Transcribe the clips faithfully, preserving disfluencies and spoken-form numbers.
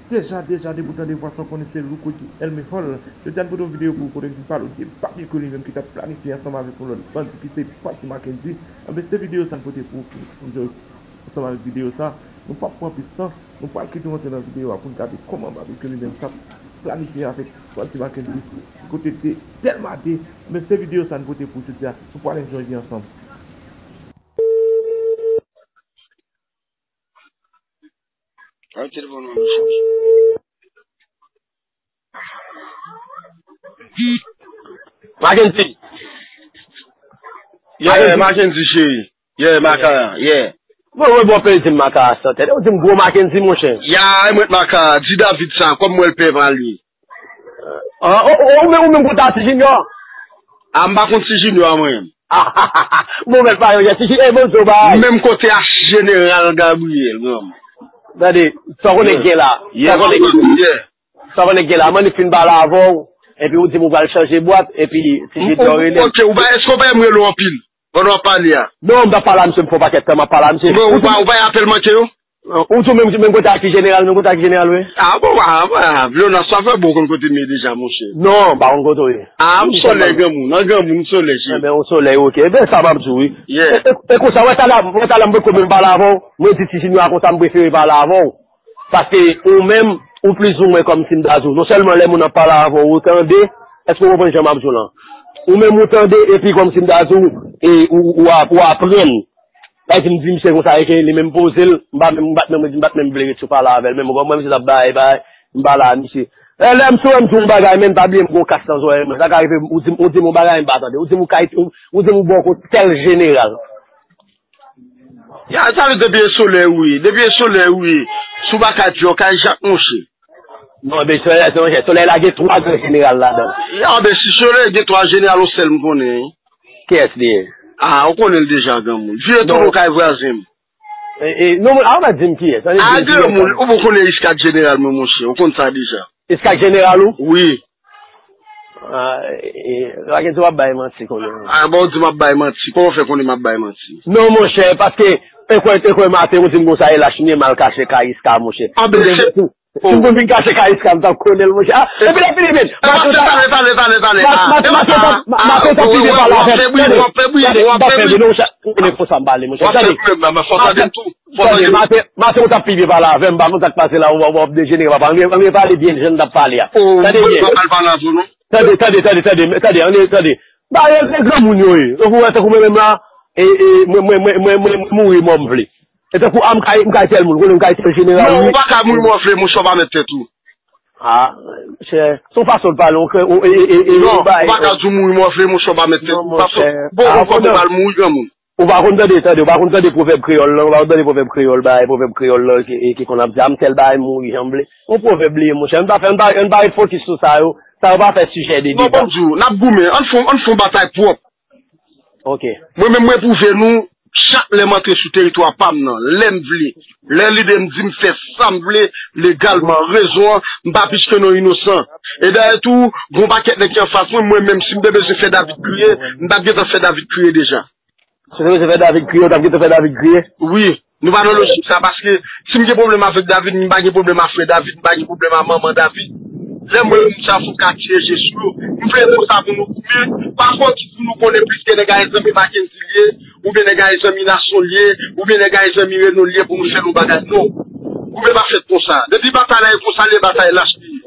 Deja, deja, depi w tande vwa sa, w konnen se Louko ki El Mejor. Jodi a, n pote yon videyo pou w kote n vin pale w de Barbecue li menm ki t ap planifye ansanm avèk yon lòt bandi ki se Panti Mackendy. Anben, se videyo sa n pote pou w pou n enjoy ansanm avèk videyo sa. Nou p ap pran plis tan, nou pral kite w antre nan videyo a pou n gade kòman Barbecue li menm t ap planifye avèk Panti Mackendy ki kote de Dèlma de. Anben, se videyo sa n pote pou w jodi a, nou pral enjoy li ansanm. An telefòn mwen chaje. Mackendy. Yeah, Mackendy cheri. Yeah, Makara, yeah. Bon, mwen bon peyi di m Makara san tèt. Ou di m gwo Mackendy, monchè. Ya, e mwen Makara, di David sa, kòm mwen l pè pa li. Ah, ou, ou, ou menm, ou menm konn Ti Junior? Ah, m pa konn Ti Junior, mwen. Bon, mèt pa yo, Ti Junior, e bon, Zoba. Menm kote a Jeneral Gabriel, mwen. Tande, sa w konnen gen la. Sa w konnen gen la. Sa w konnen gen la. Mannik fin pale avè w, epi ou di m ou pral chanje bwat, epi Ti Junior rele m. Ok, ou pa, èske w pa m rele w anpil? Pandan w ap pale a. Non, m t ap pale a misye, m fè yon pakèt tan m ap pale a misye. Ou pa, ou pa apèl manke yo? Ou tou menm, menm kote ak Ti Jeneral, menm kote ak Ti Jeneral, wi. Ah, bon, ah, ah, Leonas, sa fè bon konn kote m ye deja, monchè. Non, m pa konn kote w ye. Ah, m solèy granmoun, an granmoun, m solèy, cheri. Enben, ou solèy, ok. Enben, sa m ap di w, wi. Yeah. E, e, e konsa, wè talè, wè talè m poko menm pale avè w, mwen di Ti Junior a konsa m prefere pale avè w. Paske ou menm, ou plizoumwen kòmsi m ta di w, non sèlman lè moun ap pale avè w, ou tande, èske w konprann jan m ap di w lan? Ou menm ou tande, epi kòmsi m ta di w, e ou, ou, ap-, ou aprann. Lè di m di misye konsa, e ke li menm poze l, m pa menm, m pa t menm, m pa t menm vle ret sou pale avè l, menm mwen, misye t ap bay, bay, m pale a misye. E lè m sou m di w yon bagay, men pa bliye m gon kas nan zòrèy mwen, sa ka rive, ou di m, ou di m yon bagay, m pa tande, ou di m ou kay, ou, ou di m ou bò kot tèl jeneral. Ya, sa vle depi e solèy ou ye. Depi e solèy ou ye. Si w pa kay Pyè, w kay Jak, monchè. Non, men solèy la, se monchè. Solèy la gen twa gran jeneral ladan l. Ya, men si solèy gen twa jeneral, yon sèl m konnen, wi. Kiyès li ye? Ah, ou konnen l deja, granmoun. Vire tounen w kay vwazen m. E, e, non, a, ou pa di m kiyès. Ah, granmoun, ou poko konnen jiska jeneral mwen, monchè. Ou konn sa deja. Jiska jeneral ou? Wi. Ah, e, e, Mackendy w ap bay manti konnen. Ah, bon, ou di m ap bay manti. Kòman w fè konnen m ap bay manti? Non, monchè, paske, e kwè, e kwè maten, ou di m konsa, e lach m ye, m al kache kay Iska, monchè. Ah, ben, se, si m konn vin kache kay Iska, m t ap konnen l, monchè. Ah, epi lè fini, men, maten, maten, maten, maten, maten, w ap fè bri, w ap fè bri, w ap fè bri, non, monchè, ou konnen konsa m pale, monchè. Tande. Tande, maten, maten ou t ap pi byen pale avè m, pa konn sa k pase la, w ap, w ap dejenere, papa. Ann, ann repale byen jan n t ap pale a. Tande byen. Tande, tande, tande, tande, tande, tande, ann tande. Ba, e, e granmoun yo ye. Donk, ou wè, tankou mwen menm la, e, e, mwen, mwen, mwen, mwen, mwen, mwen mouri mò m vle. E tankou, a, m kay, m kay tèl moun, konnen m kay tèl jeneral, wi. Non, ou pa ka mouri mò w vle, monchè, w pa mèt tèt ou. Ah, monchè, se yon fason de pale, ou, ou, e, e, e, e, non, ou pa ka di w mouri mò w vle, monchè, w pa mèt tèt ou. Paske, bon, ou konn ou pral mouri, granmoun. Ou pa konn tande, tande, ou pa konn tande pwovèb kreyòl lan, ou pa konn tande pwovèb kreyòl, bagay pwovèb kreyòl lan ki, ki konn ap di, a m tèl bagay mouri jan m vle. Yon pwovèb li ye, monchè. Ann pa fè, ann pa, ann pa ret fokis sou sa yo. Sa yo pa fè sijè de deba. Non, ban m di w, n ap goumen. Ann fè, ann fè yon batay pwòp. Ok. Mwen menm, mwen pwouve nou, chak lè m antre sou teritwa pa m nan, lè m vle, lè lide m di m fè sa m vle, legalman, rezon an, m pa plis ke non inosan. E dayè tou, gon pakèt nèg ki anfas mwen, mwen menm, si m te bezwen fè David kriye, m t ap gentan fè David kriye deja. Si w te bezwen fè David kriye, w t ap gentan fè David kriye? Wi, nou pa nan lojik sa, paske si m gen pwoblèm avèk David, m pa gen pwoblèm a frè David, m pa gen pwoblèm a manman David. Lè m wè moun sa fò m ka tire je sou yo. M vle konsa pou nou goumen, pa fò ki pou nou konnen plis ke nèg a zanmi Mackendy l ye, oubyen nèg a zanmi Nasyon l ye, oubyen nèg a zanmi Reno l ye pou nou fè nou bagay, non. Goumen pa fèt konsa. Depi batay la e konsa l ye, batay lach li ye.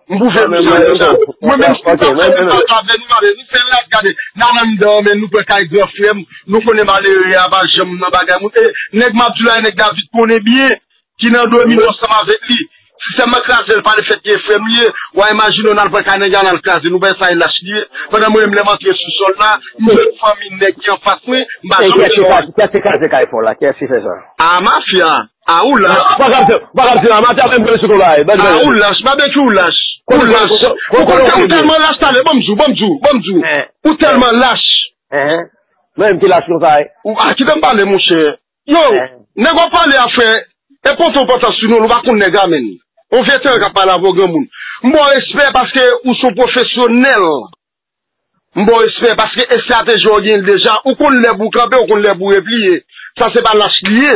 M pwouve nou sa deja. Mwen menm, si m ta fè menm bagay avè nou, gade, nou fè laj, gade, n al anndan, men nou pran kay gran frè m, nou konnen malere a pa janm nan bagay moun. E nèg m ap di w la, e nèg David konnen byen, ki nan domino ansanm avèk li. Si sèlman kraze l pa t fèt ke frè m li ye, w a imajine w n al pran kay nèg la, n al kraze, nou pa wè sa e lach li ye. Pandan mwen menm, lè m antre sou sòl la, m jwenn fanmi nèg ki anfas mwen, m pa janm fè yon. Kiyès ki kraze kay pa w la? Kiyès ki fè sa? A, mafya. A, ou lach. Ou pa ka di, ou pa ka di, a, maten menm, menm sou konba, a, ou lach, Barbecue, ou lach. Ou lach. Ou konnen ou tèlman lach, talè, ban m di w, ban m di w, ban m di w. Ou tèlman lach. Mwen menm ki lach konsa, wi. Ou, a, kite m pale, monchè. Yo, nèg w ap pale a, frè, e pote w pantan sou nou, ou pa konn nèg a, menn. On veteran k ap pale avè w, granmoun. M ba w respè paske ou se yon pwofesyonèl. M ba w respè, paske estrateji w genyen l deja. Ou konn lè pou w kanpe, ou konn lè pou w repliye. Sa se pa lach li ye.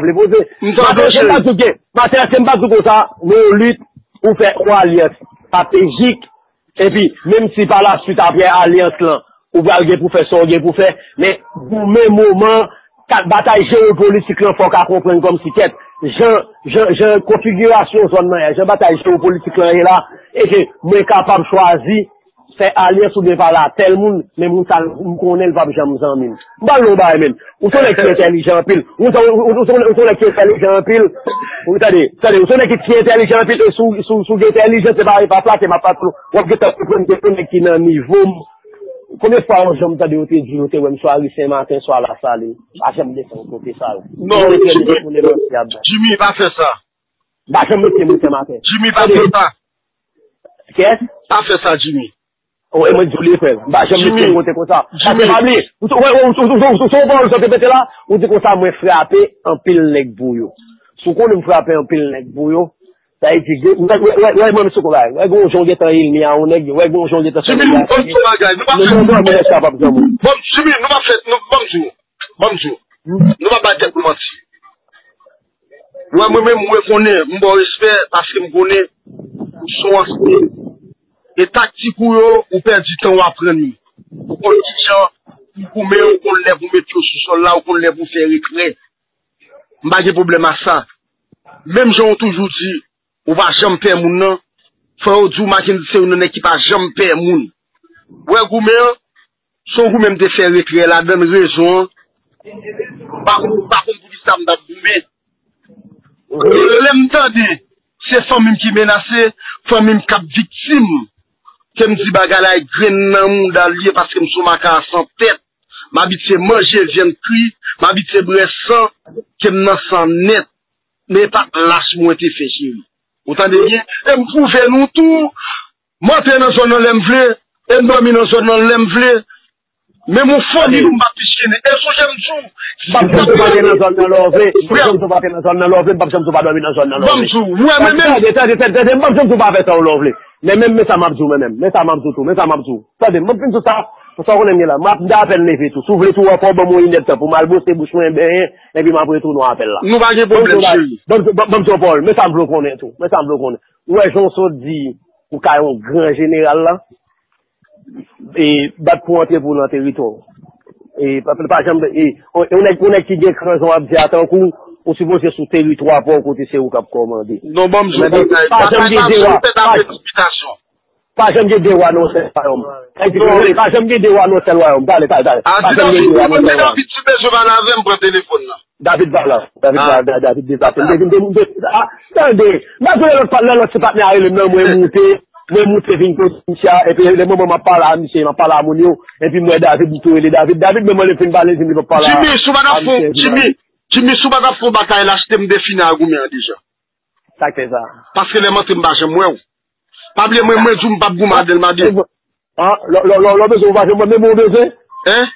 vle poze. Maten an, si m pa di w ke, maten an, si m pa di w konsa, nan yon lit, ou fè yon alyans estratejik, epi, menm si pa la swit apre alyans lan, ou pral gen pou fè sa w gen pou fè, men goumen moman, kat batay jewopolitik lan fò w ka konprann kòmsi kèt, jan, jan, jan konfigirasyon zòn nan ye, jan batay jewopolitik lan ye la, e ke mwen kapab chwazi fè alyans oubyen pale a tèl moun, men moun sa a, m konnen l p ap janm zanmi m. M pral di w yon bagay menm. Ou se yon nèg ki entèlijan anpil. Ou se, ou, ou, ou se yon nèg ki entèlijan anpil. Ou tande, tande, ou se yon nèg ki, ki entèlijan anpil e si w, si w, si w gen entèlijans, se pa, e pa flatè m ap flate'w. W ap gentan konprann ke se yon nèg ki nan nivo m. Konbyen fwa yon jan m tande yo te di yo te wè m swa Ri Sen Maten, swa Lasalin. Pa janm desann kote sa yo. Non, Jimmy, Jimmy, pa fè sa. Pa janm mete moun Sen Maten. Jimmy, pa fè sa. Kiyès? Pa fè sa, Jimmy. O, e mwen di w li, frè. M pa janm mete yon kote konsa. Paske pa bliye, ou, ou, ou, ou, ou, ou, ou, ou, ou, ou, ou te pete la, ou di konsa, mwen frape anpil nèg pou yo. Si w konnen m frape anpil nèg pou yo, sa vle di, wè, wè, wè, wè, mwen, mesye, konbyen, wè, gon jan w gentan elmi a yon nèg, wè, gon jan w gentan fè nèg la, nou, nou, nou, nou, nèg sa p ap janm. Bon, Jimmy, nou pa fè, nou, ban m di w, ban m di w, nou pa bay tèt nou manti. Mwen, mwen menm, mwen konnen, m ba w respè paske m konnen ou se yon ansyen. E taktik ou yo, ou pèdi tan w aprann yo. Ou konn kijan pou goumen, ou konn lè pou met yo sou sòl la, ou konn lè pou fè retrè. M pa gen pwoblèm ak sa. Menm jan w toujou di, ou pa janm pè moun nan, fò yo di w Mackendy se youn nan nèg ki pa janm pè moun. Ou wè goumen an, se yon goumen m te fè retrè ladann rezon an. M pa konn, m pa konn poukisa m t ap goumen. Lè m tande se fanmi m ki menase, fanmi m k ap viktim, ke m di bagay la e grenn nan mouda l ye paske m se yon makaya san tèt. M abitye manje vyann kri, m abitye bwè san, ke m nan san nèt. Men e pa t lach mwen te fè, cheri. Ou tande byen? E m pwouve nou tou, m antre nan zòn nan lè m vle, e m dòmi nan zòn nan lè m vle. Menm yon fanmi nou m p ap pichene. E sonje m di w, m p ap janm di w pa te nan zòn nan lè w vle, m p ap janm di w pa te nan zòn nan lè w vle, m p ap janm di w pa dòmi nan zòn nan lè w vle. Ban m di w, mwen menm. Tande, tande, tande, tande, m p ap janm di w pa fè sa w lè w vle. Men menm, men sa m ap di w, men menm, men sa m ap di w tou, men sa m ap di w. Tande, m ap fin di w sa, pou sa w konnen m gen la. M ap, m ta apèn leve tou. Si w vle tou, w fè w ban m yon inèdtan pou m al bwose bouch mwen, benyen, epi m ap retounen w apèl la. Nou pa gen pwoblèm, cheri. Ban m, ban m, ban m di w yon pawòl, men sa m vle w konnen tou, men sa m vle w konnen. Ou wè jan w sot di, ou ka yon gran jeneral la, e bat pou antre pou w nan teritwa w. E pa, pa janm, e, yon, yon nèg, yon nèg ki gen kran jan w ap di a tankou, ou sipoze sou teritwa pa w kote se ou k ap kòmande. Non, ban m di w, batay, pa janm gen dewa, pa, pa janm gen dewa nan yon sèl wayòm. Sa vle di, pa janm gen dewa nan yon sèl wayòm. Tande, tande, tande. Pa janm gen dewa nan yon sèl wayòm. David, si w bezwen pale avè m, pran telefòn nan. David pa la. David pa la. David deplase. M te, m te, m te, ah, tande. M ap di lè lòt pa, lè lòt ti patnè a rele m nan, mwen moute. Mwen moute vin kote misye a. Epi lè moman m ap pale a misye, m ap pale a moun yo. Epi m wè David, m tou rele David. David menm, mwen lè m fin pale, li di m li p ap pale a misye. Jimmy, si w pa t ap fè, Jimmy, Jimmy, si w pa t ap fè yon batay la, achte m defi nan goumen an deja. Sa k fè sa? Paske lè m antre, m pa janm wè w. Pa bliye, mwen, mwen di w m p ap goumen a Delma de. Ah, lè, lè, lè, lè w bezwen, ou pa janm wè m, men mwen w bezwen. Hein?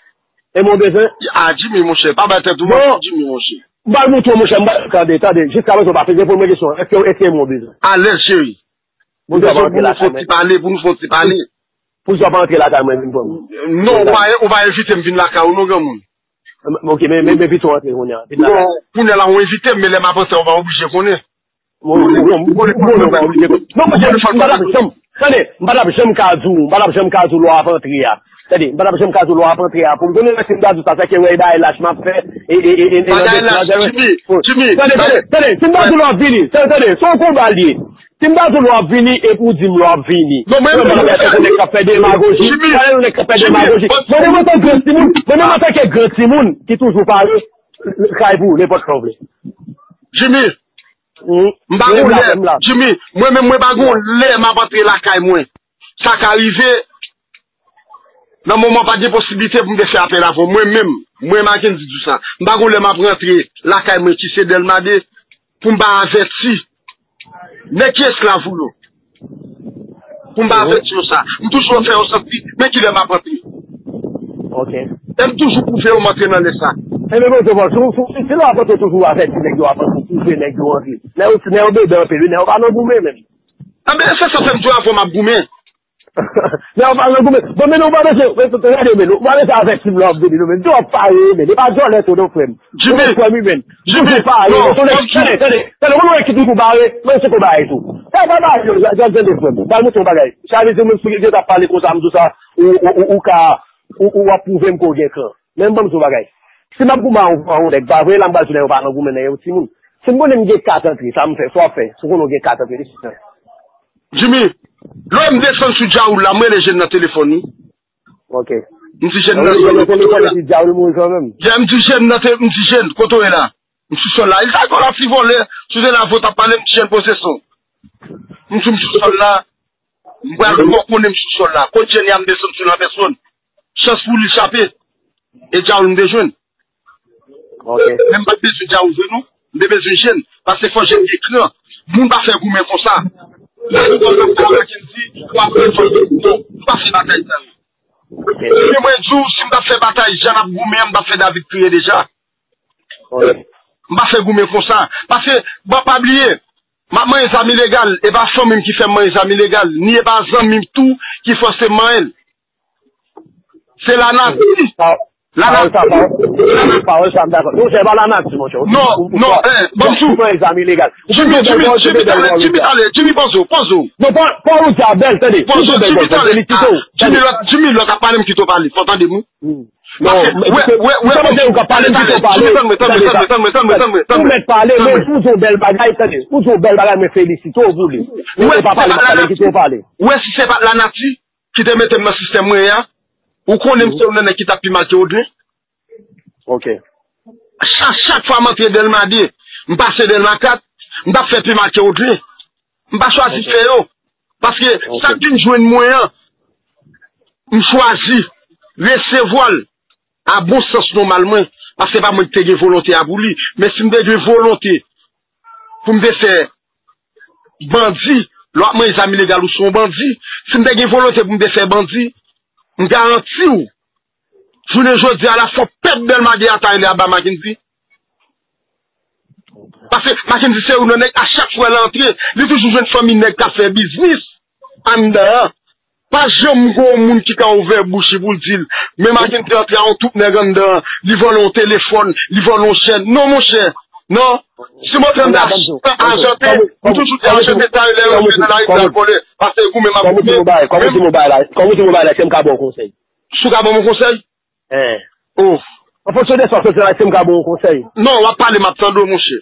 E mwen w bezwen. Ah, Jimmy, monchè, pa bay tèt ou manti, Jimmy, monchè. M pral montre w, monchè, m pral, tande, tande, jiska prezan w pa fè, reponn mwen kesyon an, èske, èske mwen w bezwen? Alèz, cheri. Pou nou fè yon ti pale, pou nou fè yon ti pale. Poukisa w pa antre lakay mwen vin pran m? Non, ou pa, ou pa envite m vin lakay ou non, granmoun. Ok, men, men, men pito antre kounye a. Non, kounye a la ou envite m, men lè m ap antre, ou pa oblije konnen. Bon, bon, bon, non, pa oblije konnen. Non, monchè, m pa t ap janm, tande, m pa t ap janm ka di w, m pa t ap janm ka di w lè w ap antre a. Tande, m pa t ap janm ka di w lè w ap antre a. Pou m konnen si m ta di w sa, se ke wè e bagay lach m ap fè. E, e, e, e, e, bagay lach, Jimmy, Jimmy. Tande, tande, tande, si m ta di w lè w ap vini, tande, tande, se yon konba l ye. Si m ta di w lè w ap vini, epi w di m lè w ap vini. Non, men mwen, mwen, mwen, nèg k ap fè demagoji. Jimmy, gade yon nèg k ap fè demagoji. Mwen menm antanke gran timoun, mwen menm antanke gran timoun ki toujou pare kay pou ou, nenpòt lè w vle. Jimmy, m pa gon lè, Jimmy, mwen menm mwen pa gon lè m ap antre lakay mwen. Sa ka rive, nan moman pa gen posiblite pou m te fè apèl avè w. Mwen menm, mwen Mackendy di w sa. M pa gon lè m ap rantre lakay mwen ki se Dèlma de pou m pa avèti. Nèg ki esklav ou yo. Pou m pa avèti yo sa. M toujou fè yo santi, men kilè m ap rantre. Ok. E m toujou pwouve yo m antre nan lè sa. Ebyen, bon, se bon. Si, si, si lè w ap rantre, toujou avèti nèg yo avan pou pwouve nèg yo antre. Nèg yo, nèg yo bebe anpil, wi, nèg yo pa nan goumen menm. Ebyen, se sa fè m di w avè w m ap goumen. Nèg yo pa nan goumen. Bon, men nou pa bezwen, men, men, gade, men, nou pa bezwen avèti m lè w ap vini, non, men, di w ap pare, men, e pa djòlè tou, non, frè m. Jimmy, ou konprann wi, men. Jimmy, toujou pare, non, men, tande, tande, tande, tande, moun wè ki toujou pare, men, se konba e tou. Sa pa pare, yo, yo, yo, tande, frè m. Ba m montre yon bagay. Sa vle di, menm si yo t ap pale konsa, m di w sa, ou, ou, ou, ou ka, ou, ou ap pwouve m ke w gen kran. Men, ban m di w yon bagay. Si m ap goumen a yon, a yon nèg, pa vre, la, m pral di w nèg yo pa nan goumen, nèg yo timoun. Si m konnen m gen kat antre, sa m fè, sa w ap fè, si w konnen w gen kat antre, li Jimmy, lè m desann sou djawoul la, m rele jèn nan telefòn, wi. Ok. M di jèn nan, kote w ye la? Djawoul mouri kanmenm. Yeah, m di jèn nan, te- m di jèn, kote w ye la? M sou sòl la. Li ta kò la ti vòlè, si w te la vo t ap pale, m di jèn poze son. M di w m sou sòl la, m pral fè w konnen m sou sòl la. Kot jèn ya m desann sou l an pèsòn. Chans pou li chape. E djawoul m te jwenn. Ok. Men m pa t bezwen djawoul vre non. M te bezwen jèn. Paske fò jèn gen kran. Moun pa fè goumen konsa. Lè nou konn ap travay ki di, w ap fè fò jèn. Non, m pa fè batay sa yo. Ok. Men mwen di w, si m t ap fè batay jan n ap goumen an, m t ap fè David kriye deja. Ok. M pa fè goumen konsa. Paske, bon, pa bliye, m ap manyen zam ilegal. E pa fanmi m ki fè m manyen zam ilegal. Ni e pa zanmi m tou ki fòse m manyen l. Se lanati. Lanati. Pawòl sa, pawòl sa, m dakò. Non, se pa lanati, monchè. Non, non, eh, ban m sou. Ou pran egzanp ilegal. Jimmy, Jimmy, Jimmy, talè, Jimmy, talè, Jimmy, poze w, poze w. Non, pa, pa ou di a bèl, tande. Poze w, Jimmy, talè. Jimmy, lòt, Jimmy, lòt ap pale, m kite w pale. Fò tande m wi. Non, wè, wè, wè, ou ka pale, m kite w pale. Jimmy, tann mwen, tann mwen, tann mwen, tann mwen, tann mwen, tann mwen, tann mwen. Ou mèt pale, men ou di yon bèl bagay, tande. Ou di yon bèl bagay, mwen felisite w pou li. Ou pa pale, m ap pale, m kite w pale. Wè, si se pa t lanati ki te mete m nan sistèm mwen ye a, ou konnen m se youn nan nèg ki t ap pi mal ke Odlin. Ok. Chak, chak fwa m antre Dèlma de, m pase Dèlma kat, m t ap fè pi mal ke Odlin. M pa chwazi fè yo. Paske sa k vin jwenn mwen an, m chwazi resevwa l a bon sans nòmal mwen. Paske se pa mwen ki te gen volonte a pou li. Men si m te gen volonte pou m te fè bandi, lè w ap manyen zam ilegal, ou se yon bandi. Si m te gen volonte pou m te fè bandi, m garanti w, jounen jodi a la, fò pèp Dèlma de a ta rele aba Mackendy. Paske Mackendy se youn nan nèg, a chak fwa l antre, li toujou jwenn fanmi nèg k ap fè biznis anndan an. Pa janm gen yon moun ki ka ouvè bouch li pou l di l, men Mackendy antre a yon twoup nèg anndan an, li vòlè yon telefòn, li vòlè yon chèn. Non, monchè. Non. Si m antre anndan a Ajante, m toujou di Ajante ta rele yo jwenn nan lari, m pral vòlè. Paske goumen m ap goumen. Kòman w di m yon bagay la? Kòman w di m yon bagay la? Èske m ka ba w konsèy? Si w ka ban m yon konsèy? Eh. Oh. An fonksyon de sa w soti la, èske m ka ba w yon konsèy? Non, w ap pale, m ap tande w, monchè.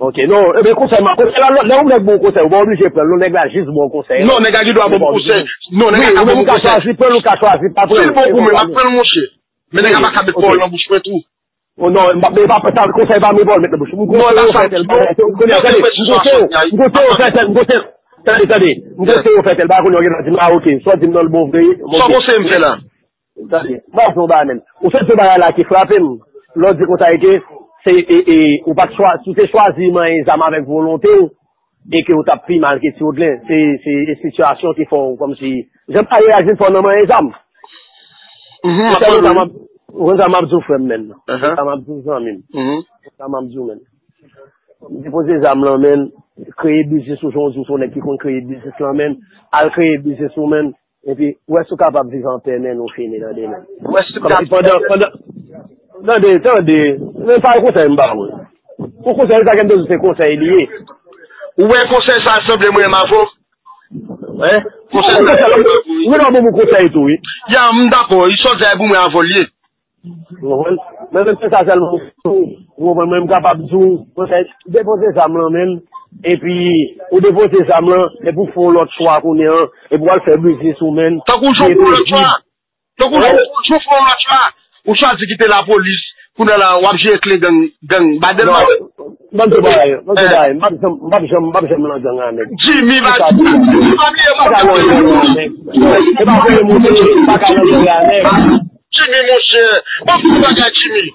Ok, non, ebyen, konsèy, m ap, konsèy la, lè yon nèg ba w konsèy, ou pa oblije pran l, non, nèg la jis ba w konsèy. Non, nèg la gen dwa ban m konsèy. Non, nèg la ka ban m konsèy. Ou ka chwazi pran l, ou ka chwazi pa pran l. Si l ba w goumen, m ap pran l, monchè. Men nèg la pa ka met pawòl nan bouch mwen tou. Oh, non, m pa, m pa, sa, konsèy pa m, pawòl met nan bouch. M konseye w fè tèl bagay, m konnen, tande, m konseye w, m konseye w fè tèl, m konseye, tande, tande, m konseye w fè tèl bagay, kounye a w gen dwa di m, ah, ok, sa w di m nan l bon vre. Sa w konseye m fè la? Tande, m ap di w yon bagay, menn. Ou sot di yon bagay la ki frape m. Lè w di konsa, e ke se, e, e, ou pa t chwa-, si w te chwazi manyen zam avèk volonte w, e ke w t ap pi mal ke Ti Odlin. Se, se, e sitiyasyon ki fè w kòmsi, jan bagay la vin fè w nan manyen zam. Mhm, ou konn sa m ap, ou konn sa m ap di w, frè m, menn. Ou konn sa m ap di w, zanmi m. Mhm. Ou konn sa m ap di w, menn. Depoze zam lan, menn. Kreye biznis ou, jan w di w se yon nèg ki konn kreye biznis lan, menn. Al kreye biznis ou, menn. Epi, ou wè si w kapab viv anpè, men nou fini, tande, men. Ou wè si w kapab. Pandan, pandan, tande, tande, men pa konsèy m ba ou. Ou konsèy sa ke m te di w se konsèy li ye. Ou wè konsèy sa sanble mwen m avè w? Hein? Konsèy sa, mwen la ban ou konsèy tou, wi. Ya, m dakò, li sòti a pou mwen avè l ye. Ou konprann? Men menm se sa sèlman, ou konprann, mwen m kapab di w, konsèy, depoze zam lan, men, epi, ou depoze zam lan, epi w fè yon lòt chwa kounye an, epi w al fè biznis ou, men. Tankou jan w fè yon lòt chwa. Tankou jan w fè yon lòt chwa, ou chwazi kite lapolis, kounye a la, w ap jere kle gang, gang, ba Dèlma. Ban m di w bagay, ban m di w bagay, m p ap janm, m p ap janm, m p ap janm nan gang a nèg. Jimmy, pa, pa bliye, pa ka nan gang a nèg. E pa voye moun, pa ka nan gang a nèg. Jimmy, monchè, ban m di w bagay, Jimmy.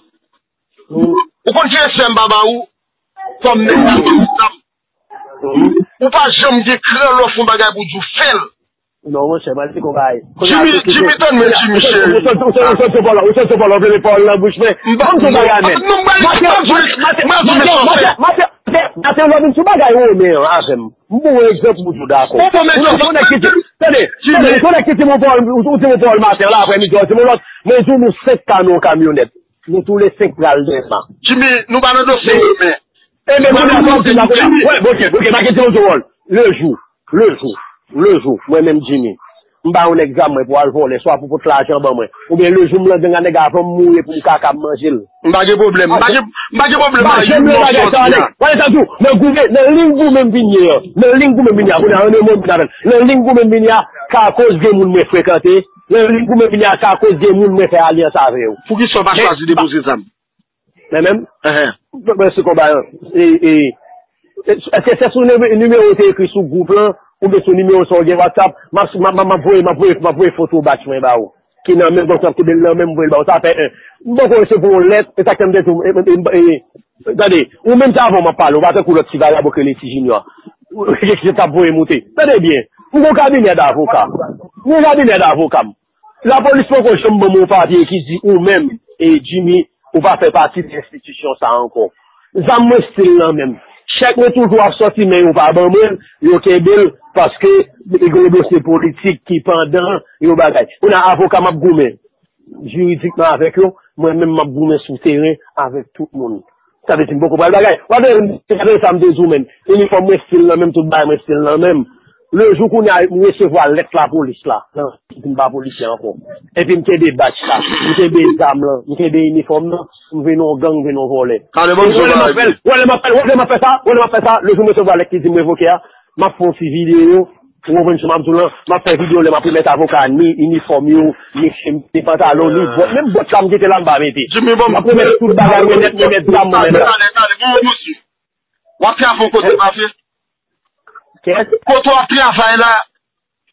Ou konn ki respè m pa ba ou? Kòm nèg la, ou pa janm gen kran lè w fè yon bagay pou di w fè l. Non, monchè, m al di konbay. Jimmy, Jimmy, tann mwen, Jimmy, cheri. Ou sot, ou sot, ou sot, ou sot, ou sot, ou vle pawòl nan bouch mwen. Ban m di w bagay, men. Non, m pral di w, m pral di w, m pral di w, Matè, Matè, Matè, lè w vin sou bagay Romen an avè m. M ba w yon egzanp pou di w dakò. Ou bon, men ou nèg ki di, tande, tande, ou nèg ki di m yon pawòl, ou di m yon pawòl maten la, aprè midi, ou di m yon lòt, men di w nou senk ka nan yon kamyonèt. Nou toule senk pral Dèlma. Jimmy, nou pa nan dosye Romen. E men kounye a sa w di la, kounye a, wè, ok, ok, Matè di w yon pawòl. Le jou, le jou, le jou, mwen menm Jimmy, m ba yon nèg zam mwen pou al vòlè, swa pou pot lajan ban mwen. Oubyen le jou m nan gang a nèg avan m mouri pou m kaka m manje l. M pa gen pwoblèm, m pa gen, m pa gen pwoblèm a yon mòso di a. Wale sa tou, nan goumen, nan liy goumen m vin ye an, nan liy goumen m vin ye a, kounye a, an de mo m vin avè l. Nan liy goumen m vin ye a, ka akoz de moun mwen frekante, nan liy goumen m vin ye a, ka akoz de moun mwen fè alyans avè yo. Poukisa w pa chwazi depoze zam? Men menm, mwen se konba an. E, e, èske se sou nime-, nimewo w te ekri sou gwoup lan, oubyen sou nimewo sa w gen WhatsApp, m ap, m ap, m ap voye, m ap voye, m ap voye foto batch mwen ba ou. Ki nan men, donk, m ap koube l nan men, m voye l ba ou. Sa fè en. M poko resevwa yon lèt, e sa k fè m te di w, e, e, e, e, tande, ou menm se avè w m ap pale, ou pa tankou lòt ti vagabon k rele Ti Junior. Ki t ap voye moute. Tande byen, m gon kabinè davoka. M gon kabinè davoka m. Lapolis poko janm ban m yon papye ki di ou menm, e Jimmy, ou pa fè pati de enstitisyon sa a ankò. Zam mwen still nan men m. Chèk mwen toujou ap sòti, men yo pa ban mwen l, yo kenbe l, paske gen yon dosye politik ki pandan, yon bagay. Kounye a avoka m ap goumen jiridikman avèk yo, mwen menm m ap goumen sou teren avèk tout moun. Sa vle di m poko pral bagay. W ap tande, tande sa m te di w menm. Inifòm mwen still nan men m, tout bagay mwen still nan men m. Le jou kounye a m resevwa lèt lapolis la, nan, m pa polisye ankò. Epi m kenbe badj la, m kenbe zam lan, m kenbe inifòm nan, m vin yon gang, m vin yon vòlè. Wè lè m ap fè l, wè lè m ap fè l, wè lè m ap fè sa, wè lè m ap fè sa, le jou m resevwa lèt ki di m revoke a, m ap fè yon ti videyo, ou konprann jan m ap di w lan, m ap fè videyo lè m ap remèt avoka ni inifòm yo, ni chemiz, ni pantalon, ni bòt, menm bòt la m kite la m pa mete. M ap remèt tout bagay mwen nèt, mwen mèt zam mwen nèt la. W ap travay yon kote, pa vre? Kote w ap travay la,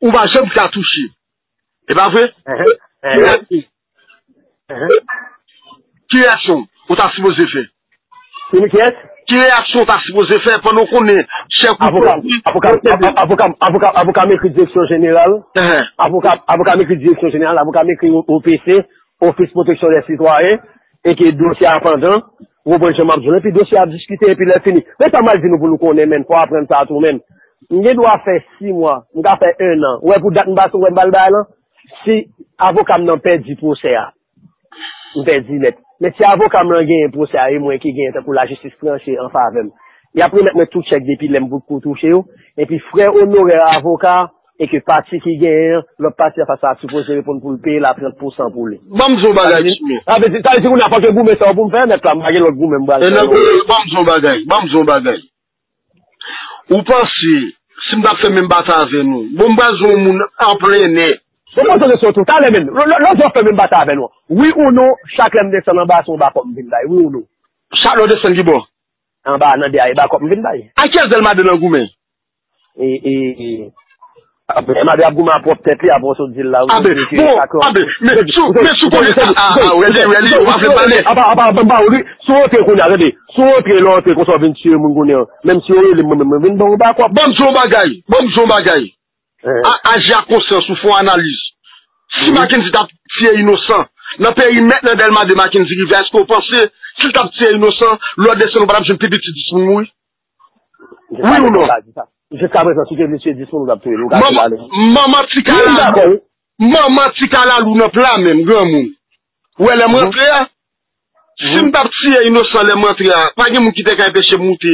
ou pa janm ka touche. E pa vre? Ki reyaksyon ou ta sipoze fè? Ki reyaksyon ou ta sipoze fè pandan w konnen chèk ou avoka, avoka, avoka, avoka, avoka m ekri direksyon jeneral. Avoka, avoka m ekri direksyon jeneral, avoka m ekri O P C, Office Protection des Citoyens, e ke dosye a pandan, ou konprann jan m ap di w, epi dosye a ap diskite, epi lè fini. Men sa m al di nou pou nou konnen, menn, fò aprann sa tou, menn. M gen dwa fè sis mwa, m ka fè en an. Ou wè pou dat m pase, ou wè m pa al bay lan? Si avoka m nan pèdi pwosè a, m pèdi nèt. Men si avoka m lan genyen pwosè a, e mwen ki genyen, tankou lajistis tranche an favè m, y ap remèt mwen tout chèk depi lè m potko touche yo, epi frè onorè avoka, e ke pati ki genyen an, lòt pati an fas la sipoze reponn pou l peye l a trant pousan pou li. Ban m di w bagay, Jimmy. Sa vle di, sa vle di kounye a fòk yo goumen sa yo pou m fè nèt la, m pa gen lòt goumen m pral fè non. Ban m di w bagay, ban m di w bagay. Ou panse, si m t ap fè menm batay avè nou, bon, m pral jwenn yon moun an plennè. Bon, poze kesyon tou, talè menm, lò, lò, lòt jou w ap fè menm batay avè nou. Wi ou non, chak lè m desann anba, se yon bakòp m vin bay, wi ou non? Chak lè w desann ki bò? Anba, nan dèyè, e bakòp m vin bay. A kiyès Dèlma de nan goumen? E, e, e. Abe, Dèlma de ap goumen a pwòp tèt li, apre w sot di l la, wi. Abe, bon, abe, men si w, men si w konnen sa, a, a, wè li, wè li, ou pa fè pale. Apa, apa, apa, apa, wi, si w antre kounye a, tande, si w antre, lè w antre konsa w vin tiye moun kounye a, menm si yo rele m, mwen menm, mwen vin ba w bakòp. Ban m di w yon bagay, ban m di w yon bagay. A, aji a konsyans ou, fè yon analiz. Si Mackendy t ap tiye inosan, nan perimèt nan Dèlma de Mackendy rive, èske w panse, si l t ap tiye inosan, lè w desann ou pa t ap jwenn pi piti dis moun mouri? Wi ou non? Jiskaprezan, si w te vle tiye dis moun, ou t ap touye l, ou ka di l ale. Manman ti kalalou, manman ti kalalou nan pla menm, granmoun. Ou wè lè m rantre a, si m t ap tiye inosan lè m rantre a, pa gen moun ki te ka enpeche m moute.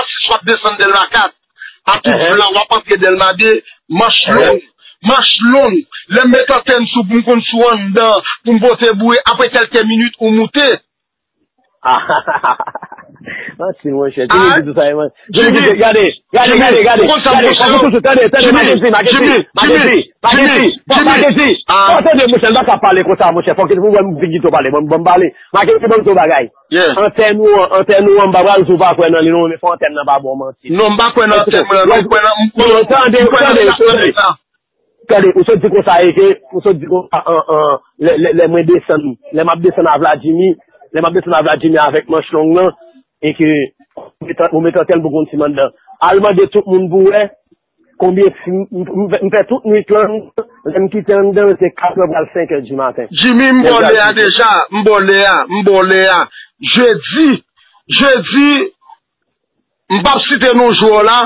Dèlma sis, w ap desann Dèlma kat. A tout vlan, w ap antre Dèlma de, manch long. Manch long. Lè m met antèn sou pou m konn sou anndan, pou m pote boure, apre kèlke minit, ou moute. Ah, manti, monchè. Jimmy di tout sa, man. Jimmy, gade, gade, gade, gade. Ou konn sa m konn. Tande, tande, Mackenzie, Mackenzie, Mackenzie, Mackenzie. Bon, tande, monchè, m pa ka pale konsa, monchè. Fòk ou wè m vin kite w pale. Bon, bon, pale. Mackenzie, ban m di w bagay. Antèn ou an, antèn ou an, m pa pral di w pa kwè nan li, non, men fò antèn nan pa ba w manti. Non, m pa kwè nan antèn mwen, non, m kwè nan, m kwè nan, m kwè nan relasyon sa. Tande, ou sot di konsa e ke, ou sot di konsa an, an, lè, lè, lè mwen desann, lè m ap desann a Vladjimi, lè m ap desann a Vladjimi avèk manch long lan, e ke ou met, ou met antèn pou konn si m anndan. Al mande tout moun pou wè konbyen fi m, m, m fè tout nwit lan, lè m kite anndan, se katrè pral senkè di maten. Jimmy, m ba w lè a deja, m ba w lè a, m ba w lè a. Jedi, jedi, M p ap site non jwè w la,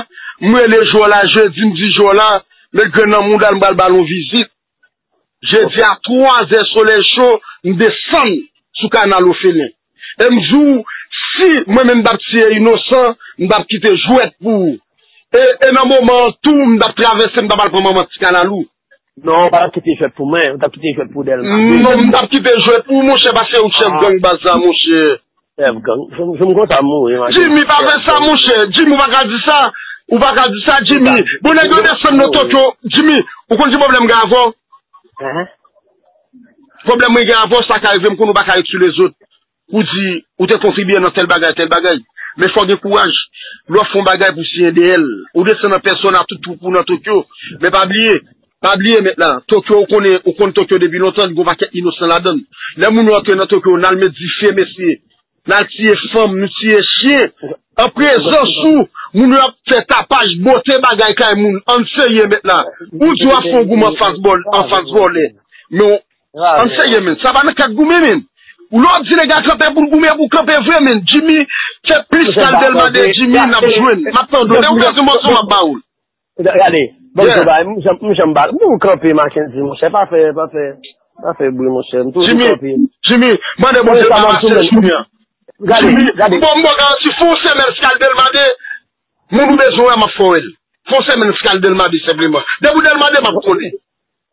m rele jwè w la jedi, m di jwè w la, met grenn nan mouda l, m pral ba l yon vizit. Jedi a twazè, solèy cho, m desann sou kanal Ofelen. E m di w, si mwen menm m t ap tiye inosan, m t ap kite jwèt pou ou. E, e nan moman an tou, m t ap travèse, m t ap al pran manman ti kanal ou. Non, ou pa t ap kite jwèt pou mwen, ou t ap kite jwèt pou Dèlma. Non, m t ap kite jwèt pou ou, monchè, paske ou chèf gang baz la, monchè. Chèf gang. Jwenn m konsa mouri, man. Jimmy, pa fè sa, monchè. Jimmy, ou pa ka di sa. Ou pa ka di sa, Jimmy. Bon, nèg yo desann nan Tokyo. Jimmy, ou konn ki pwoblèm m gen avè w? Pwoblèm mwen gen avè w, sa ka rive m konn ou pa ka ret sou lezòt pou di ou te kontribye nan tèl bagay, tèl bagay. Men fò w gen kouraj. Lè w ap fè yon bagay pou siyen dèyè l. Ou desann an pèsòn a tout twoup ou nan Tokyo. Men pa bliye, pa bliye mèt la. Tokyo, ou konnen, ou konn Tokyo depi lontan, li gen yon pakèt inosan ladan l. Lè moun yo antre nan Tokyo, n al met dife, mesye. N al tiye fanm, nou tiye chen. An prezans ou, moun yo ap fè tapaj, bote bagay kay moun. Ann serye mèt la. Ou di w ap fè yon goumen anfas bòl, anfas vòlè. Men ann serye, men. Sa pa nan kad goumen, men. Ou lè w ap di nèg la kanpe pou l goumen, pou kanpe vre, men. Jimmy, fè plis kal Dèlma de Jimmy, n ap jwenn. M ap tande w. Lè ou bezwen mòso, m ap ba ou l. Gade, bon, yeah. M janm, m janm bat. Bon, ou kanpe, Mackenzie, monchè, pa fè, pa fè, pa fè bri, monchè. M toujou kanpe. Jimmy, mande Bondye pa pase jounen an. Gade, Jimmy, gade. Bon, bon, garanti, fè yon semèn si al Dèlma de, moun ou bezwen wè, m ap fè w wè l. Fè yon semèn si al Dèlma de, senpleman. Depi w Dèlma de, m ap konnen.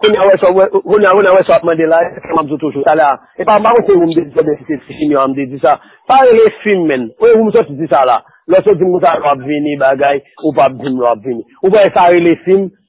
Kounye a, wè sa, wè, kounye a, kounye a, wè sa w ap mande la, e sa m ap di w toujou. Talè a, e pa, m pa konn si ou m te di sa, oubyen si se ti Jimmy a m te di sa. Pa rele fi m, menn. Ou, ou m sot di sa la. Lè w sot di m konsa, w ap vini, bagay, ou p ap di m lè w ap vini. Ou pa wè sa rele fi m,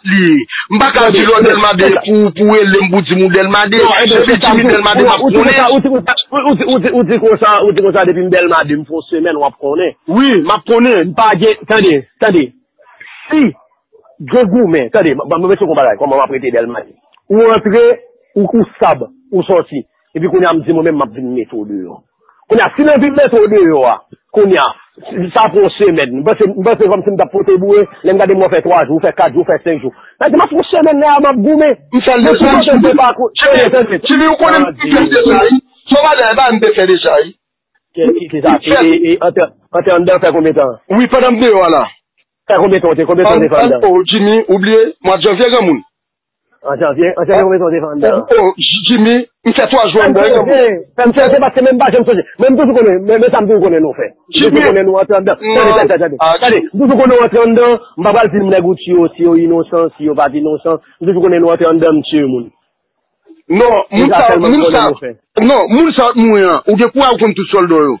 dat li ye. M pa ka di lè w Dèlma de pou, pou rele m pou di m ou Dèlma de. Depi Jimmy Dèlma de, m ap konnen. Ou di konsa, ou di konsa, depi m Dèlma de, m fè yon semèn, w ap konnen. Wi, m ap konnen. M pa gen, tande, tande. Si gen goumen, tande, ban m mete yon bagay, kòman m ap rete Dèlma de. Ou antre, ou, ou sab, ou sòti. Epi kounye a m di mwen menm m ap vin mete w deyò. Kounye a, si nan vin mete w deyò a, kounye a, sa pran yon semèn. M panse, m panse kòmsi m t ap pote boure, lè m gade m wè w fè twa jou, w fè kat jou, w fè senk jou. Sa di m ap fè yon semèn la, m ap goumen. M fè l deja. Jimmy, ou konnen m fè l deja, wi. Son bagay, ba m te fè deja, wi. Ki, ki, ki sa? Ki, e, e, antre, antre anndan fè konbyen tan? Wi, pandan m deyò a la. Fè konbyen tan w te, konbyen tan w te fè anndan? Oh, Jimmy, ou bliye, mwa janvye, granmoun. An janvye, an janvye, konbyen tan w te fè anndan? Oh, Jimmy, m fè twa jou anndan, granmoun. Fè m chèche, paske menm m pa janm sonje. Men m toujou konnen, men, men sa m toujou konnen nou fè. M toujou konnen nou antre anndan. Tande, tande, tande, tande. Tande, m toujou konnen w antre anndan. M pa pral di m nèg ou tiye yo, si yo inosan, si yo pa t inosan. M toujou konnen nou antre anndan, m tiye moun. Non, moun sa, moun sa, non, moun sa ap mouri an, ou gen kouraj ou konn tout sòlda yo.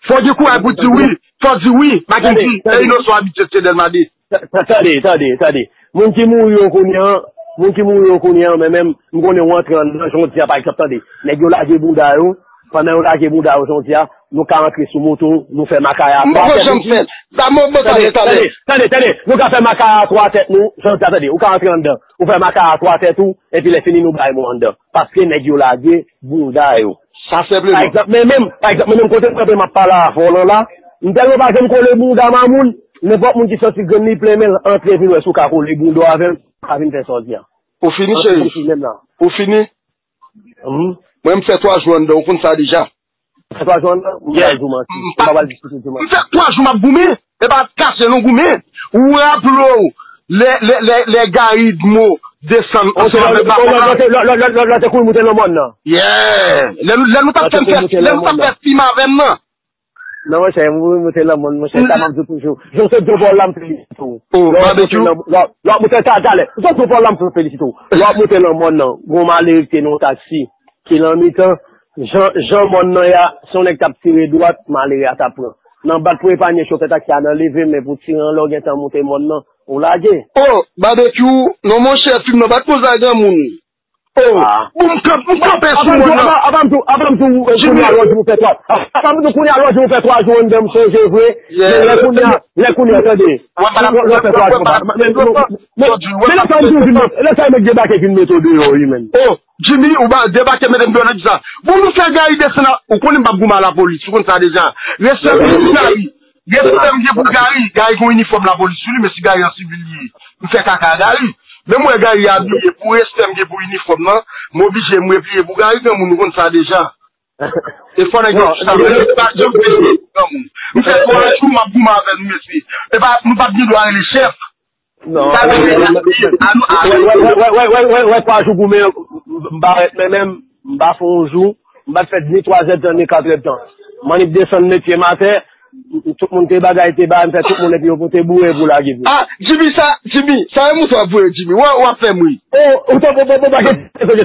Fò w gen kouraj pou di wi, fò w di wi, Mackendy, e inosan abitye se Dèlma de. Tande, tande, tande. Moun ki mouri yo kounye an, moun ki mouri yo kounye an, men menm, m konnen w antre anndan, jan w di a, pa egzanp, tande. Nèg yo lage bounda yo, pandan yo lage bounda yo, jan w di a, nou ka antre sou moto, nou fè makaya. M poko janm fè l. Tande, tande, tande, tande, nou ka fè makaya twa tèt nou, jan w di a, tande, ou ka antre anndan, ou fè makaya twa tèt ou, epi lè fini nou bay mò anndan. Paske nèg yo lage bounda yo. Sa senpleman. Pa egzanp, men menm, pa egzanp, men menm kote m kanpe m ap pale avè w lan la, m tèlman pa janm kole bounda mamoun, nenpòt moun ki santi grenn li plen men l antre vin wè si w ka kole bounda w avè l, pa vin fè sa w di a. Ou fini, cheri? Ou fini? Mwen, m fè twa jou anndan, ou konn sa deja. Fè twa jou anndan? M pa pral di w manti. M pa pral diskite di w manti. M fè twa jou m ap goumen. E pa kase non goumen. Ou raple w, lè, lè, lè, lè Gary Dmo desann ansanm avèk Bafon nan. Lè w te kouri moute nan mòn nan. Yeah. Lè nou, lè nou t ap fè m fè, lè nou t ap fè fim avè m nan. Non, monchè, m kouri moute nan mòn, monchè, sa m ap di w toujou. Jan w sot Djopòl la, m felisite w. Lè w ap moute nan, lè w ap moute, talè, talè. Jan w sot Djopòl la, m felisite w. Lè w ap moute nan mòn nan, gon malere ki te nan yon taksi ki nan mitan, jan, jan mòn nan ye a, si yon nèg t ap tire dwat, malere a t ap pran. Nan bat pou epanye chofè taksi a nan leve men pou tire an lè w gentan moute mòn nan, ou lage. Oh, Babekyou, non monchè, fim nan pa t konsa granmoun. Oh, bon, m kanp-, m kanpe sou mòn nan. Avan m tou, avan m tou, kounye a lòt jou m fè twa. Avan m tou, kounye a lòt jou m fè twa jou anndan m sonje vre. Men lè kounye a, lè kounye a, tande. Lè w fè twa jou, men, men, men lè sa m tou vin, lè sa nèg debake vin mete w deyò, wi, menn. Oh, Jimmy, ou ba debake mete m deyò nan di sa. Bon, nou fè Gary desann, ou konnen m p ap goumen a lapolis, ou konn sa deja. Respè pou Gary. Respè m gen pou Gary. Gary gen yon inifòm lapolis sou li, men si Gary an sivil li ye, m fè kaka a Gary. Men m wè Gary abiye, pou respè m gen pou inifòm nan, m oblije m repliye pou Gary, granmoun, ou konn sa deja. E fò nèg yo sa, men pa janm veye granmoun. M fè twa jou, m ap goumen avè l, mesye. E pa, nou p ap gen dwa rele chèf. Non. Wè, wè, wè, twa jou goumen, m pa rèt men menm, m pa fè yon jou, m pa t fè ni twa zèdtan, ni kat èdtan. M annik desann met pye m atè, tout moun te bagay, te bagay, m fè tout moun epi yo pote boure pou lage pou. Ah, Jimmy, sa, Jimmy, sa e mouton ap voye, Jimmy. Wè, w ap fè m ri. Oh, ou t ap, bon, bon, bon, pa gen,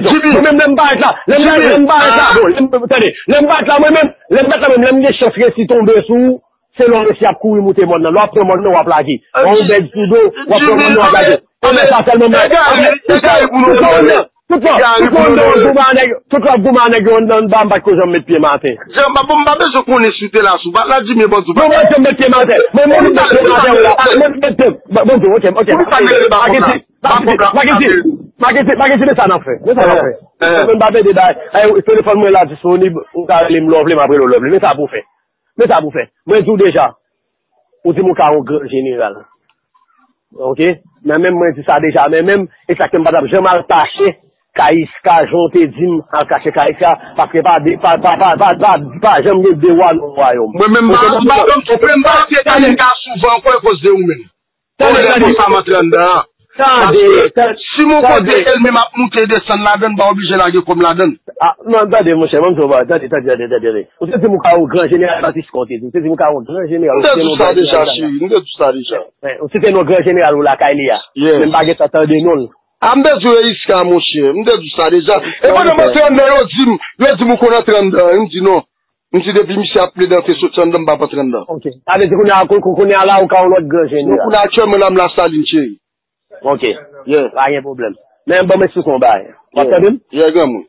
Jimmy. Mwen menm, lè m parèt la, lè m, lè m parèt la, bon, lè m, tande, lè m parèt la, mwen menm, lè m parèt la, mwen menm, m gen chans resi tonbe sou ou. Se lè w resi ap kouri moute mòn nan. Lè w ap pran mòn nan, w ap lage. Wè yon bèg sou do, w ap pran mòn nan, w ap lage. Anben sa sèlman mwen. Tout lè, tout lè, tout lè, tout lè w goumen a nèg, tout lè w goumen a nèg yo anndan anba, m pa t ko janm met pye m atè. Jan, m pa, m pa bezwen konnen si w te la, si w pa t la, Jimmy, bon, ou pa janm met pye m atè. Mwen, mwen, mwen, mwen, mwen, mwen, mwen, ok, ok. Maketi, Maketi, Maketi, men sa n ap fè. Men sa n ap fè. Mwen, m pa pede bay. Ay, telefòn mwen la disponib, ou ka rele m lè w vle, m ap rele w lè w vle. Men sa pou fè. Men sa pou fè. Mwen di w deja, ou di m ou ka yon gran jeneral. Ok? Men menm mwen di sa deja, men menm, e sa k fè m pa t ap janm al kache Kayiska, jan w te di m, al kache Kayiska, paske pa de, pa, pa, pa, pa, pa, pa janm gen de wa nan yon wayòm. Mwen menm, m pa, m pa, m pa, m pa antre Kayiska souvan ankò akoz de ou menm. Tande, tande. Sa m antre anndan an. Tande, tande. Si m yon kote, e l menm ap moute desann ladann, m pa oblije lage kò m ladann. Ah, non, tande, monchè, ban m di w, tande, tande, tande, tande. Ou te di m ou ka yon gran jeneral, Francisco te di. Ou te di m ou ka yon gran jeneral. M te di sa deja, cheri, m te di sa deja. Ou te di yon gran jeneral ou lakay li a. Men m pa gentan tande non l. A, m te di w e iska, monchè. M te di w sa deja. E pandan m antre anndan, yo di m, yo di m ou konn antre anndan. M di non. M di depi misye ap plede antre soti anndan, m p ap antre anndan. Ok. Sa vle di kounye a, kou-, kou-, kounye a la, ou ka yon lòt gran jeneral. Non, kounye a aktyèlman la, m Lasalin, cheri. Ok. Yeah. Pa gen pwoblèm. Men ban m eksplike yon bagay. W ap tande m? Yeah, granmoun.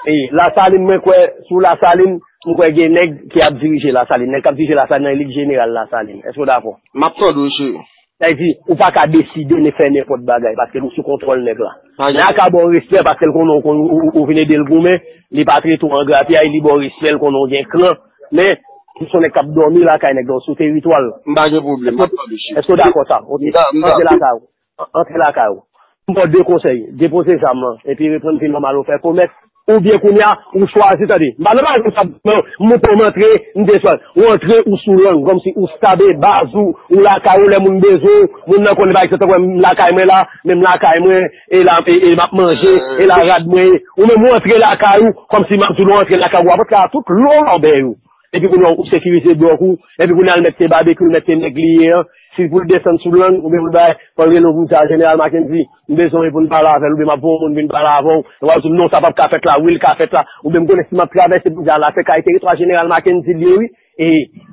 E, Lasalin, mwen kwè, sou Lasalin, mwen kwè gen nèg ki ap dirije Lasalin. Nèg k ap dirije Lasalin nan, e li k jeneral Lasalin. Èske w dakò? M ap tande w, cheri. Sa vle di, ou pa ka deside ni fè nenpòt bagay, paske ou sou kontwòl nèg la. Men a ka ba w respè, paske l konnen ou, ou, ou, ou vin ede l goumen, li pa trete w an grapyay, li ba w respè, l konnen w gen kran, men, li se yon nèg k ap dòmi lakay nèg la, ou sou teritwa l. M pa gen pwoblèm, m ap tande, cheri. Èske w dakò sa? Ok. M da-, m dakò. Antre lakay ou. An-, antre lakay ou. M ba w de konsèy. Depoze zam lan. Epi reprann vi nòmal ou fè komèt. Oubyen kounye a, ou chwazi, tande. M pa nan bagay konsa, non. M montre, m antre, m desann. Ou antre, ou sou lang. Kòmsi ou stabe baz ou, ou lakay ou, lè moun bezwen w, moun nan konnen, pa egzanp, tankou m lakay mwen la, men m lakay mwen, e la, e, e m ap manje, e la rad mwen ye. Ou menm, ou antre lakay ou, kòmsi m ap di w, ou antre lakay ou, w ap antre a tout lòbèy ou. Epi kounye a, ou sekirize blòk ou, epi kounye a, l mèt se babekyou, l mèt se nèg li ye an. Si pou l desann sou lang, oubyen pou l bay, fò l rele w pou l di a Jeneral Mackendy, m bezwen w pou n pale avè l, oubyen m ap voye yon moun vin pale avè w. Epi w ap di m, non, sa p ap ka fèt la, wi, l ka fèt la. Oubyen m konnen si m ap travèse pou m di a la, se kay teritwa Jeneral Mackendy l ye, wi, e,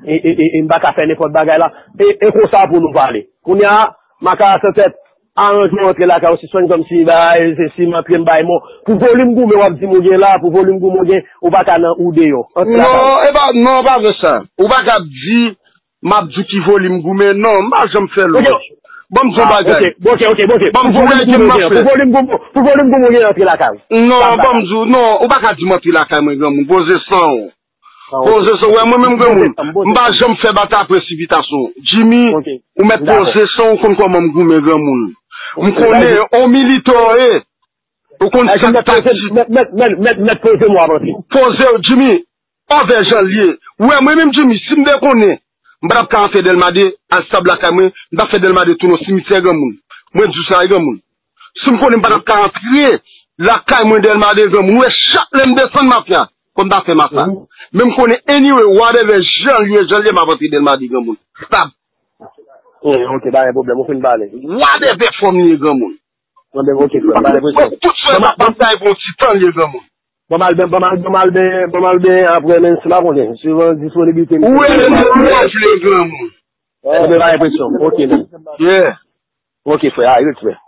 e, e, e, e m pa ka fè nenpòt bagay la. E, e konsa pou nou pale. Kounye a, makaya san tèt, aranje w antre lakay ou, sispann kòmsi bay, se si m antre m bay mò. Pou volim goumen w ap di m ou gen la, pou volim goumen w gen, ou pa ka nan ou deyò. Antre lakay ou. Non, e pa, non, pa vre sa. Ou pa ka ap di, m ap di w ki volim goumen. Non, m pa janm fè lòj. Ban m di w yon bagay. Ok, ok, ok, ok. Ban m di w, pou volim goumen w gen, pou volim goumen, pou volim goumen w gen antre lakay ou. Non, ban m di w, non, ou pa ka di m antre lakay mwen, granmoun. Poze san w. Poze san w, wè mwen menm granmoun, m pa janm fè batay presipitasyon. Jimmy, ou mèt poze san w, ou konn kòman m goumen granmoun. M konnen on militan w ye. Ou konn sa k taktik. Mèt, mèt, mèt, mèt, mèt poze m w ap antre. Poze w, Jimmy, anvè jan l ye. Ou wè mwen menm Jimmy, si m te konnen, m pa t ap ka antre Dèlma de, al stab lakay mwen, m t ap fè Dèlma de tounen yon simityè granmoun. Mwen di w sa wi granmoun. Si m konnen m pa t ap ka antre lakay mwen Dèlma de granmoun. Ou wè chak lè m desann mafya, fò m ta fè masak. Men m konnen anyway, whatever jan l ye, jan l ye, m ap antre Dèlma de granmoun. Stab. Ok, pa gen pwoblèm, ou fin pale. Whatever fòm li ye granmoun. Ok, frè, pa gen presyon. Tout frè m ap batay pou yon ti tan li ye granmoun. Ban m al ben, ban m al, ban m al ben, ban m al ben apre, men si m pa konnen, suivan disponibilite m. Ou rele m lè w vle granmoun. Enben pa gen presyon. Ok, men. Yeah. Ok, frè, a, respè.